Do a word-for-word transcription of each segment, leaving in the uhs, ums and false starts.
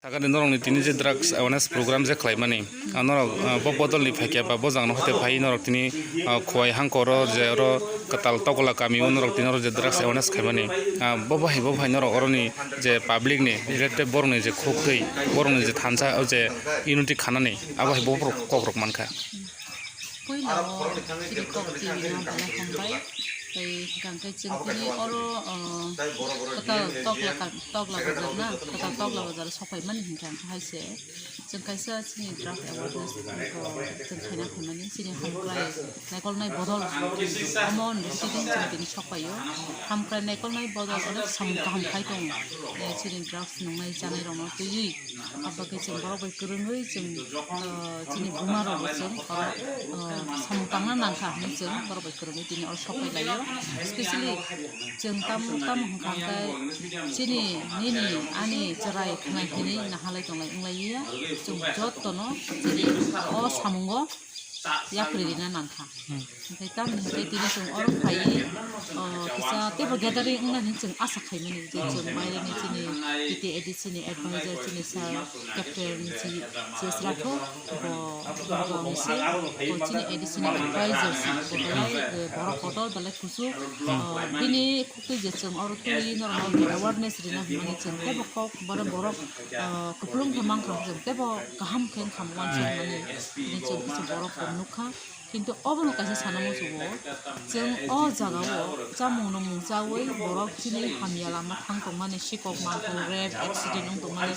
Sakani norokni tini je drugs awareness program je khlaimani, ah, norok, ah, bo bodolni phaikya ba bo jagano hoite phai norok tini, ah, Khowai hangkoro je oro kwtal Tokla kamio norok tini oro je drugs awareness khaimani, ah, bo bahai bo bahai norok oroni je public ni related borokni je khuk twi borokni je thansa o je unity khanani abo hai bo borok kokrok mankha. Puila o chini kok chini no belai hambai. Tei hwnkha khe chwng tini oro, o, kwtal Tokla ka-, Tokla bazar na, kwtal Tokla bazar o sokphaimani hwnkha khe hai se. Chwng kaisa chini drug awareness, o, chwng khaina phaimani chini hamkrai naikolnai bodol omo ni sitting chwng tini sokphaio. Hamkrai naikolnai bodol onek samung kaham khai tongo. E, chini drugs nungnai chanai rokno twiwi. Abo khe chwng borok bai kwrwngwi chwng, ah, chini buma rokbo chwng oro, ah, samung tangna nangkha hinwi chwng borok bai kwrwngwi tini oro sok phai laio. Specially chwng tam, tamo hwnkha khe chini nini ani chwrai khwnai hinwi nahalai tonglai wnglailiya. Chwng jotono chini o samungo yapri rina nangkha. Hmm. Hwnkhe tamni hwnkhe tini chwng oro phaiwi, o, kisa teibo gathering wngna hinwi chwng asa khaimani je chwng baireni chini T T A D C ni advisor chini sir Captain G-, G S Rathore bo, bo wngse, bo chini A D C ni advisor si bo belai, eh, borok kotor belai kuchuk, o, bini khuktwi je chwng oro twiwi norokno awareness rina hwnmani chwng teibo kok borok, borok, o, kupulung khe mankha chwng teibo kaham khe wngkha uansukmani. Bini chwng kisa borok kok nukha. Kintu obono kaisa sana muchungo, chwng o jagao chamungno mungchaui borok chini hamya lama thang tongmani, sikok mangkuk, rape, accident wng tongmani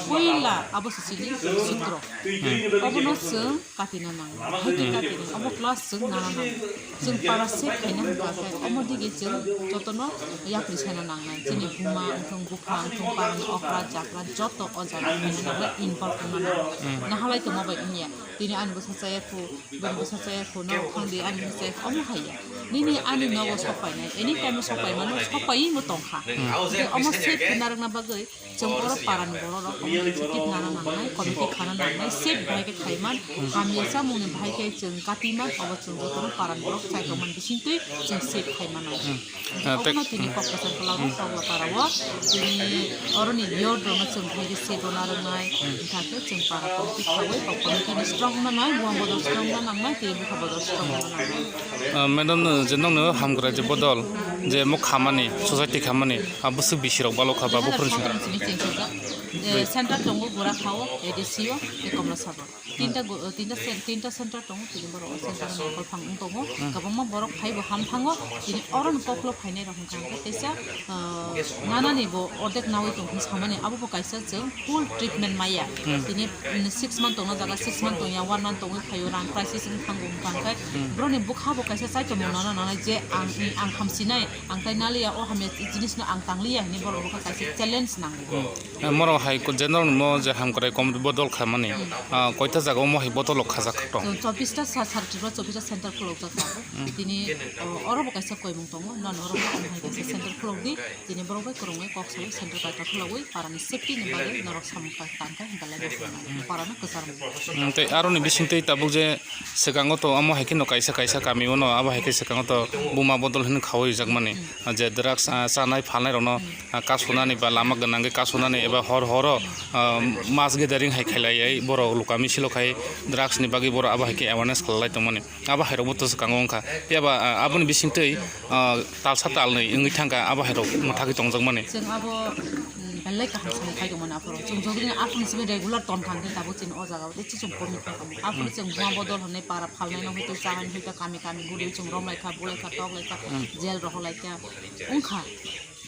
puila abo se chini sutro. Hmm. Obono chwng katina nango, hai khe katina, obo class chwng nana nango. Chwng para save khaina hwnkha khe omo dige chwng jotono yapri sana nangnai. Chini buma wngthung, bupha wngthung, parani okra, jakra joto o jaga khaina nangnai, involve wngna nangnai. Hmm. Nahalai tongma bai wngya. Tini ani bwsa chaya khu, bini bwsa chaya khu, norok thang di, ani bwsa chaya khu, omo hai ya. Nini ani nogo sok painai, any time o sok pai mano, sok pai bo tong kha. Hmm. Hwnkhe omo save khe narwkna bagwi chwng oro parani borok rok omo initiative nana nangnai, committee khana nangnai, save bahai khe khai man, hamya chamungni bahai khe chwng kati man, obo chwng jotono parani borok chai tong man bising twi chwng save khai mano. Hmm. Ah, tei obono tini kok kwchang kwlago, Tokla para o tini oroni youth rokno chwng phai khe se dona rwnai, wngkha khe chwng para committee khaui kok committee ni strong wngna nai, buang bodol strong wngna nangnai, tei bwkha bodol strong wngna nangnai. Ah, madam, no je nokni o hamkrai je bodol, je mo khamani, society khamani, ah, bwswk bisi rok balo kha ba, bo phwrwng songkha. Sini chengkha. Eh, center tongo, Gura khao, A D C o, tei Komla Sabor. Tinta go-, tinta sen-, tinta center tongo, tini borok o center ni nokol phang wng tongo. Hmm. Kwbangma borok phai bo ham thango, tini oro ni koklo phainai rok hwnkha hwnkhe teisa, ah, nanani bo ordek nawi tong hwn samani, abo bo kaisa chwng full treatment maya. Hmm. Tini, mm, six month tongna jaga six month tongya, one month tongwi phaio, rang crisis wng thango hwnkha hwnkhe, hmm, borokni bwkha bo kaisa chaitomung nana nanai je ang, ang hamsinai, ang tai naliya, o hamya jinisno ang tangliya hinwi borok bwkha kaisa challenge nango. Hmm. Eh, morok hai ko-, general mo je hamkrai committee bodol khamani, ah, koita jaga omo hai bodol khajak tong? Chw-, chobbish ta sa-, sar Tripura chobbish ta center khulokjak tabuk. Hmm. Tini, o, oro bo kaisa koimung tongo, non oro bo omo hai kaisa center khulokdi. Tini borok bai kwrwngwi kok saui center kaisa khulogwi parani safety ni bagwi norok samung ka-, tangkha hinkalai bo parano kwchar. Hmm, tei aroni bisingtwi tabuk je Swkango to omo hai kheno kaisa kaisa kami o no abo hai khe swkango to buma bodol hwnwi khaui rijak mani. Hmm. Je drugs, ah, chanai phalnai rokno, hmm, ah, kasonani ba lama gwnangwi kasonani eba hor horo, ah, mass gathering hai khailaiwi borok luka misilo khai drugs ni bagwi borok abo hai khe awareness khlai tongmani. Abo hai rokbo to swkango wngkha. Phiya ba, ah, aboni bisingtwi, ah, talsa talnwi wngwi thangkha abo hai rok mwthagwi tongjak mani. Chwng abo, mm, belai kaham samung khai tongmani aphuru. Chwng jodi aphuru simi regular tongkha hwnkhe tabuk chini o jaga o tei chichung komit kha tongmani. Aphuru chwng buma bodol hwnwi para phalnai no hwnkhe chahai hwnkhe kami kami guriwi chwng romlaikha, bulaikha, toklaikha, hmm, jail rohorlaikha. Wngkha.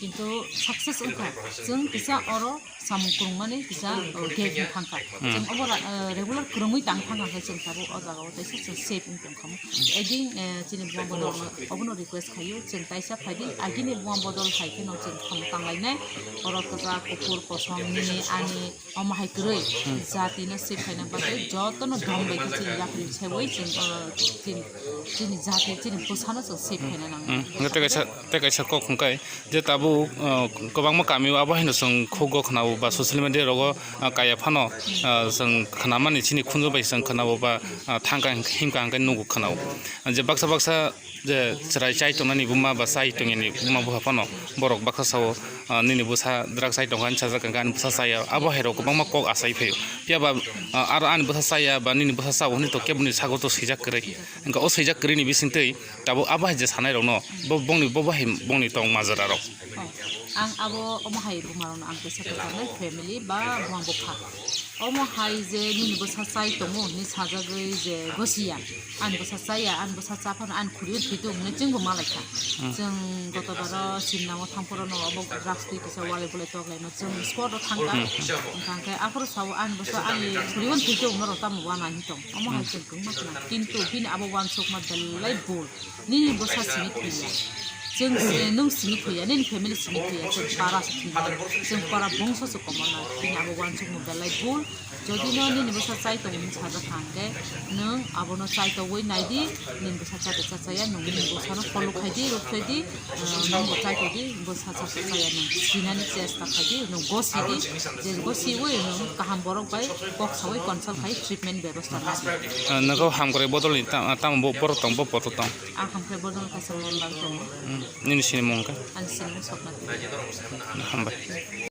Kintu success wngkha. Chwng kisa oro samung kwrwngmani kisa, o, gap wng thangkha. Hmm. Chwng obo ra-, o, regular kwrwngwi tang thangkha khe chwng tabuk o jaga o teisa chwng safe wng tong. Again, eh, chini buma bodol no obono request khaio, chwng taisa phaidi, agini buma bodol hai kheno chwng samung tanglainai, borok kwchak, kuphur, kosom, nini, ani, omo hai kwrwi, hmm, jati no save khaina bagwi jotono dom bai khe chini yapri saiwi chwng, eh, chini, chini jati, chini bwsano chwng save khaina nango. Hmm. Tei kaisa, tei kaisa kok hwnkhai, je tabuk, ah, kwbangma kami o abo haino chwng khugo khwnao ba social media rogo, ah, kaya phano, ah, chwng khwnamani chini khunju bai chwng khwnao ba, ah, thangkha himkha hwnkhe nugo khwnao. Je baksa baksa je chwrai chai tongnani buma ba chai tongyani buma bupha phano borok baksa sao, Ah, nini bwsa drugs chai tongkha, ani sajak hwnkha, ani bwsa chaya, abo hai rok kwbangma kok achai phaio. Phiya ba, ah, aro ani bwsa chaya ba nini bwsa chao hwnwi to keboni sago to swijak kwrwi. Hwnkha o swijak kwrwini bisingtwi tabuk abo hai je sanai rokno bo bongni, bo bo hai bongni tong majra rok. Oh, ang abo omo hai buma rokno ang kisa kwchangnai family ba buma bupha. Omo hai je nini bwsa chai tongo hwnwi sajagwi je gosiya. Ani bwsa chaya, ani bwsa cha phano ani khuri o thwi tongo hwnwi chwngbo malaikha. Hmm. Chwng gotobaro simnamo thangphuru no obo drugs twi kisa walai bolai toklaino chwng spot o thangkha. Hmm. Hwnkha hwnkhe aphuru sao ani bwsa ani khuri o thwi tongo norok tamo wana hin tong. Omo hai chwng kwngma khna. Kintu bini abo uansukma belai bul. Nini bwsa simi thwiya. Chwng se, nwng simi thwiya, nini family simi thwiya, chwng para se thwiya. Chwng para bongso se komo na. Bini abo uansukma belai bul. Jodi no nini bwsa chai tongo hwnwi sajak kha hwnkhe, nwng abono chai tongwi nai di, nini bwsa cha bwsa chaya, nwng nini bwsano follow khai di, rwk khai di, ah, nwng bo chai tong di, bwsa cha bwsa chaya nwng sinani chesta khai di, nwng gosi di, je gosiwi nwng kaham borok bai kok sawi consult khai treatment bebostha nai di. Ah, nogo hamkrai bodolni ta-, tamo bo-, borok tong, bo poto tong? Ang hamkrai bodol kaisa member tongo. Hmm, nini sinimung wngkha? Ani sinimung Sokna Twi. Hambai.